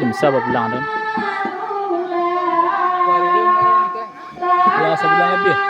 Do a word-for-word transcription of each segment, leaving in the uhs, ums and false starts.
Bisa bapulang tu. Lah sabulan labiah.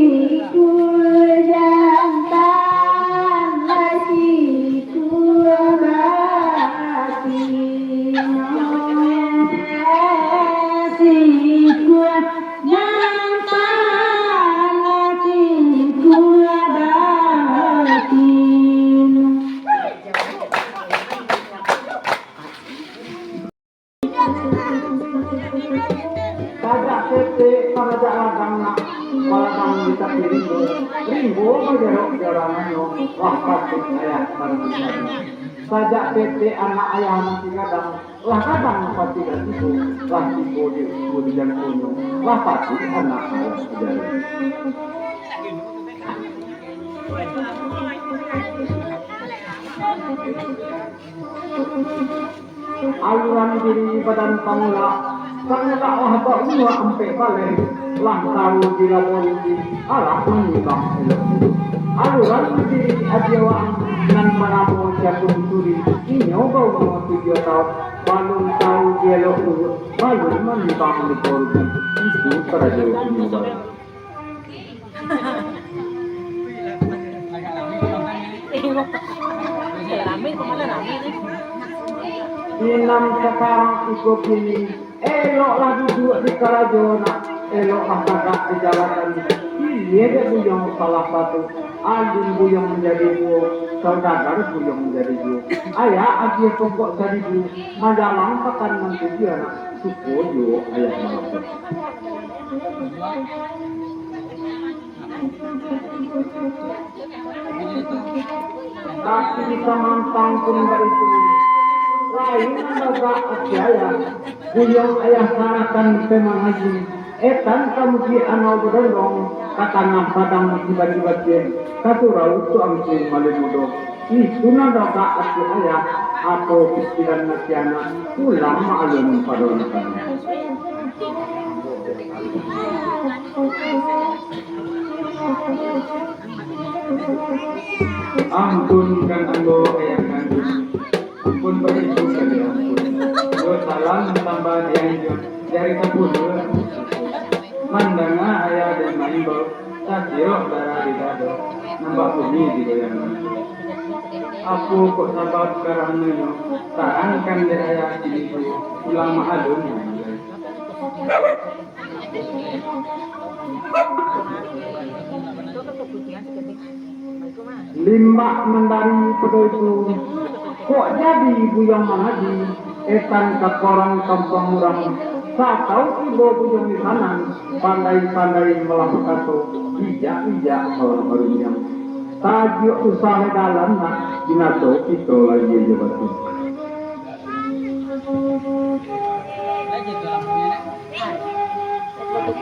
Sikul jantan, sikul batino. Sikul jantan, sikul batino. Sajak ketek parajak ladang nak, baladang di tapi rimbo, rimbo bajarok jarangannyo, lah patuik ayah barangan. Sajak ketek anak ayah masih gadang, lah gadang patuik lah tibo, lah tibo di ukua di jangkonyo, lah patuik anak ayah bajari. Aluran diri badan pangulak, pangulak lah baumua ampek baleh, lah tawu di labo ruti, alah manimbang elok. Aluran diri adiawan nan banamo Jakun Turi, inyo baumua tujuah taun, balun tawu di elok luruih, balun manimbang di koruti, itu karajo inyo baru. Inam sakarang iko kini, eloklah duduak di karajo nak, eloklah tagak di jabatan. Piliah dek buyuang salah satu, alun buyuang manjadi duo, saudagar buyuang manjadi duo. Ayah agiah pokok saribu, majalang pakan nan tujuah nak, suko juo ayah malapor. Tapi samantang pun baitu, lain managak ati ayah. Buyuang ayah sarahkan ka Mang Haji, etan ka Bukik Anau Badondong, ka tangah padang Cibacibaciah, ka surau Tuangku Malin Mudo. Itu nan ragak ati ayah, apo pikiran ati anak, pulang maalun pado anak-anak. Ampunkan ambo, ayah kandung, ampun baitu ka diampun. Jo salam tambah dianjuan, jari sapuluah. Mandanga ayah den maimbau, sasirok darah di dado, nan babunyi di goyang. Apo kok sabab karanonyo, tarangkan dek ayah kini ko, pulang maalun. Limbak mandari pado itu, kok jadi buyuang Mang Haji, etan ka korang kampuang urang, satau tibo buyuang di sanan, pandai-pandai malah bakato, bijak-bijak malah barundiang. Tajuak usah dalam nak, binaso kito lai jo batu.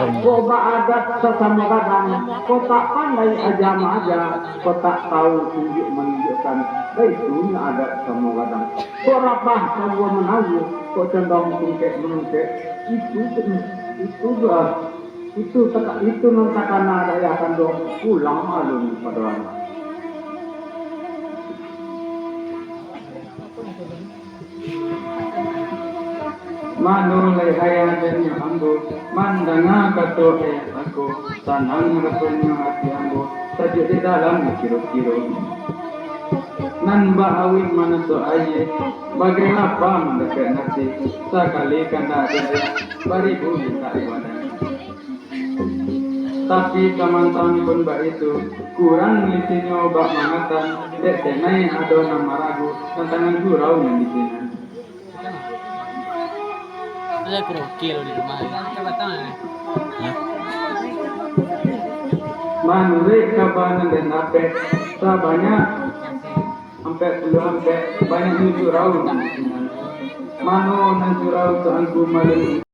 Kok baadat sasamo gadang, kok tak pandai aja maaja, kok tak tahu tunjuk manunjukkan, baitu nyo adat samo gadang. Kok rabah samo manangguh, kok condong tungkek manungkek, itu, itu, itu, itu nan takana dek ayah kanduang, pulang alun pado anak. Mano lai ayah dan nyo ambo, mandanga kato ayah bako, sanang rasonyo ati ambo, sajuak di dalam kiro-kiro. Nan baawik manaso aia, bagai lapa mandapek nasi, sakali kandak di ayah, baribu mintak di badan. Tapi samantang pun baitu, kurang lisinyo bak mangatan, dek denai ado nan maragu, tantangan surau nan di sinan. Ada kroki lo di rumah. Manuruik kaba nan den dapek, sabanyak ampek puluah ampek, banyak surau nan di sinan. Mano nan surau tu angku malin.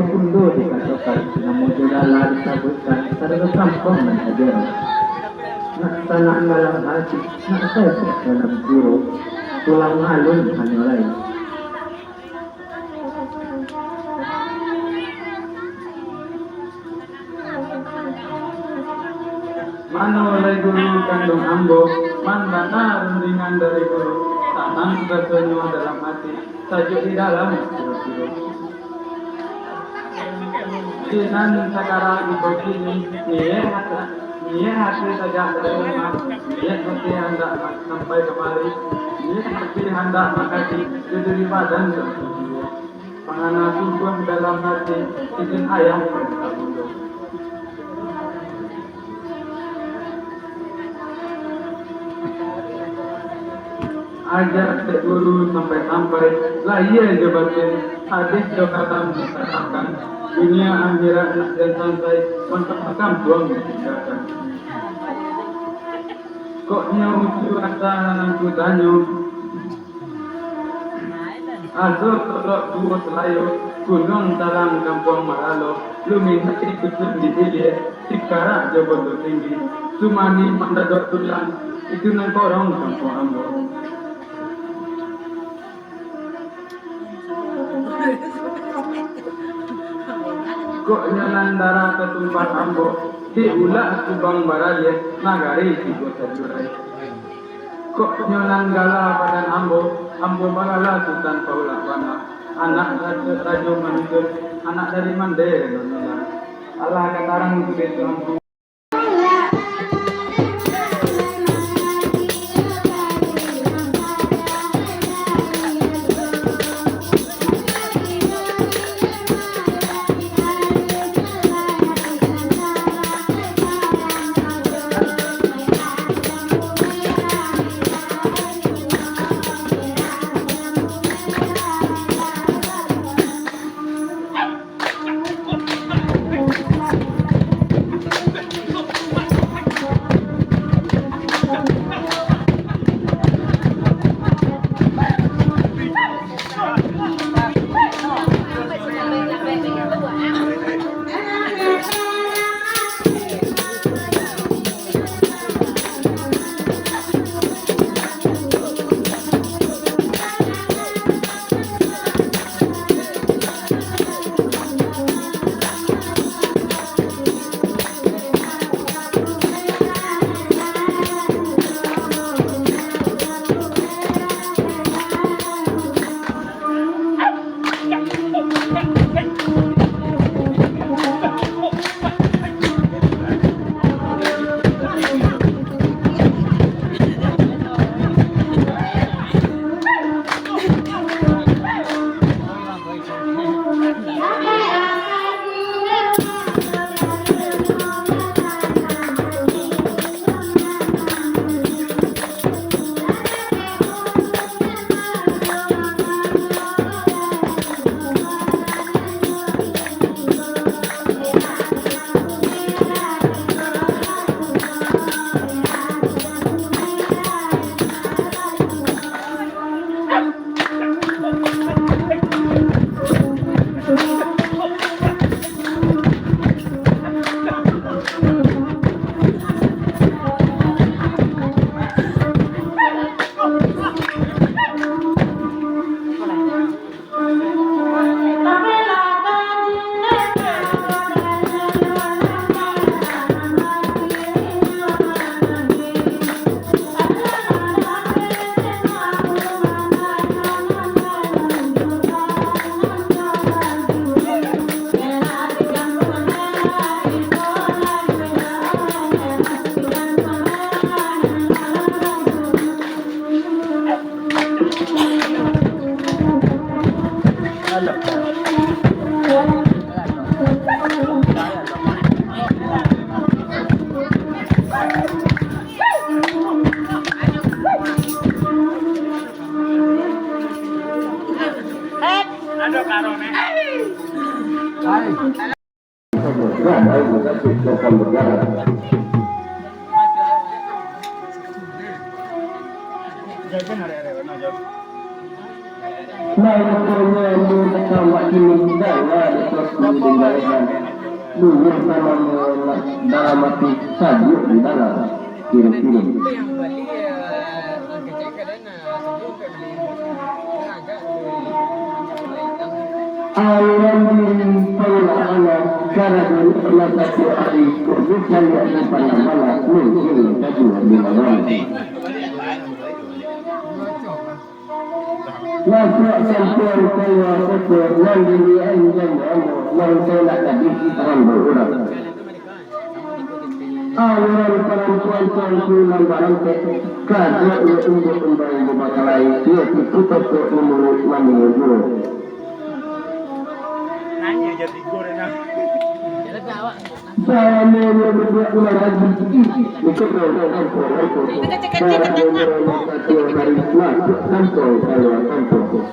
Pundo dikatokan, namo jo gala disabuikkan, sarato tampang nan aja. Nak sanak dalam ati, nak saikik dalam kuro, tulang alun hanyo lai. Ano lai guru kanduang ambo, mandanga rundingan dari guru, tanang rasonyo dalam ati, sajuak di dalam siro-siro. Sinan sakara ibo kini, niaik hati, niaik hati sajak dari rumah, niaik hati handak sampai kamari, niaik hati handak mangkaji, jo diri badan jo jiwa. Pangana sungguah dalam hati, izin ayah pun kabulkan. Aja dek guru sampai-sampai, lahia jo batin, hadis jo kalam ditatapkan, dunia akhirat nak den sansai, mantap kampuang ditinggakan. Kok nyo uju asa nan kutanyo, Aso Solok Duo Salayo, Gunuang Talang Kampuang Malalo, Lumintak di Kusuang di Ilia, Sikarak jo Batu Tinggi, Sumani Mandadok Tulang, itu nan korong kampuang ambo. Kok nyo nan darah tatumpah ambo, di Ulak Kubang Baraliah, nagari tigo sajurai. Kok nyo nan gala badan ambo, ambo bagala Sutan Paulak Bana, anak Rajo, Rajo Manujuak, anak dari Mandeh Nonila. Alah ka tarang tu dek tu ambo. Nah, rupanya ambo datang bak kini, danga dek Tuanku dek Balehan. Buliah namonyo nak dalam ati, sajuak di dalam kiro-kiro. Aliran diri Paulak Bana, Karajo nan satiok ari, kok bukan yak di panambala, mungkin kaduo di lawan. Masuak kampuang kalua koto, nan diliek-an jamu ambo, nan kainak gadih rando urang. Aluran parampuan tuanku nan barampek, kaduonyo imbau-imbau jo bakalai, iyo tu tokok di muluik maminyo juo. Salamonyo babuak urang rajin, ih, di kampuang-kampuang angku. Salamonyo urang satiok ari, masuak kampuang kalua kampuang.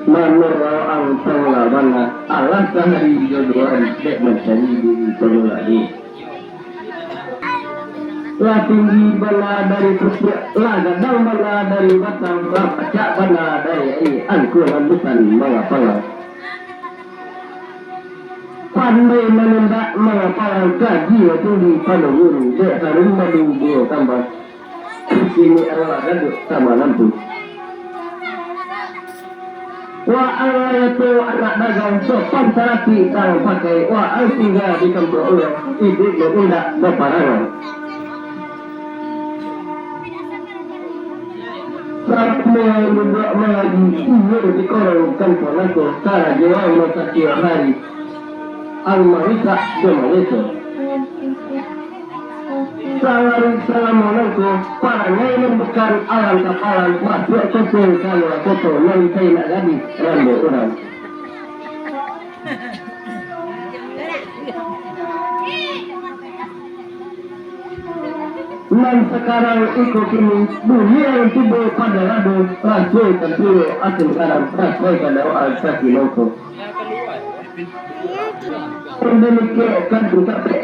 Manurau ang tanglah bana, alah sahari jo duo ari dek mancari diri panulak ni. Lah tinggi bana dari pucuak, lah gadang bana dari batang, lah pacak bana dari aia, angku rambutan manga palang. Pandai manembak manga palang, kaji tinggi pado guru, dek harum madu bungo kambang. Kini alah gadok sama lampu. Waang lai tu anak dagang, sopan sarati tang pakai, waang tingga di kampuang urang, iduik indak baparangan. Samo duduak mangaji, iyo di korong kampuang nangko, karajo ang nan satiok hari, ang marusak jo maleso. Salari salamo nangko, parangai nan bukan alang kapalan, masuak koto kalua koto, nan kainak gadih rando urang. Nan sakarang iko kini, buliang tibo pado lado, rasokan pulo asin garam, rasokan dawa saki nangko. Pun damikek kan tu kapek.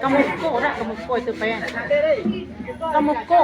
Kamuko, dak kamuko itu, Pen. Kamuko.